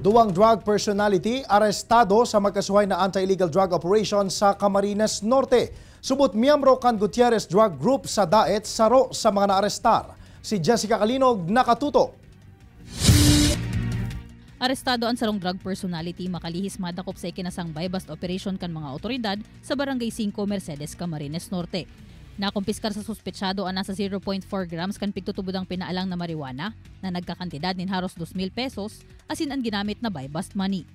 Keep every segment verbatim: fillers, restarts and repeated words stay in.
Duwang drug personality arestado sa magkasuhay na anti-illegal drug operation sa Camarines Norte. Subot miyembro kan Gutierrez Drug Group sa Daet, saro sa mga naarestar. Si Jessica Calinog nakatutok. Arestado an sarong drug personality makalihis madakop sa ikinasang buy-bust operation kan mga otoridad sa Barangay singko, Mercedes, Camarines Norte. Nakumpiskar sa suspetsado an nasa zero point four grams kan pigtutubodang pinaalang na marijuana na nagkakantidad nin haros dos mil pesos asin an ginamit na buy-bust money.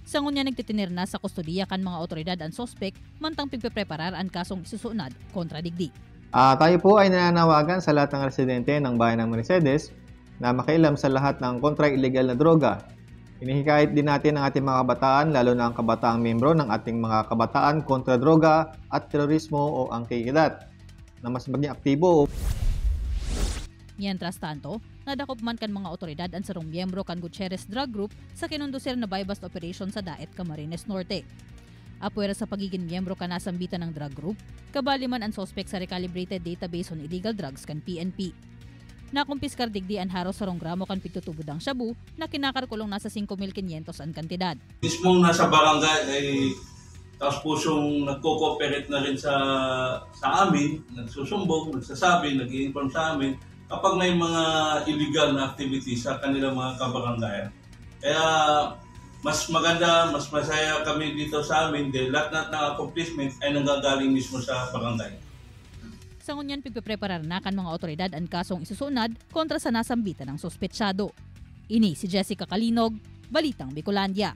Sa ngunyan nagtitener na sa kustodiya kan mga otoridad an suspek mantang pigpepreparar an kasong isusunad kontra digdi. Ah, tayo po ay nananawagan sa lahat ng residente ng bayan ng Mercedes na makialam sa lahat ng kontra-illegal na droga. Hinihikayat din natin ang ating mga kabataan, lalo na ang kabataang miyembro ng ating mga kabataan kontra droga at terorismo o ang K I D A T, na mas maging aktibo. Mientras tanto, nadakop man kan mga otoridad an sarong miyembro kan Gutierrez Drug Group sa kinondusir na buy-bust operation sa Daet, Camarines Norte. Apwera sa pagigin miyembro kan nasambitan ng drug group, kabali man an suspek sa Recalibrated Database on Illegal Drugs kan P N P. Nakumpiskar digdi an haros sarong gramo kan pigtutubod ng shabu na kinakalkulong nasa singko mil kinyentos an kantidad. Mismong nasa barangay ay taos pusong nagko-cooperate na rin sa sa amin, nagsusumbong, nagsasabi, nag-i-inform sa amin kapag may mga illegal na activities sa kanilang mga kabarangayan. Kaya mas maganda, mas masaya kami dito sa amin dahil lahat na ng accomplishment ay nanggagaling mismo sa barangay. Sa ngunyan, pigpepreparar na kan mga otoridad an kasong isusunad kontra sa nasambitan ng suspetsado. Ini si Jessica Calinog, Balitang Bicolandia.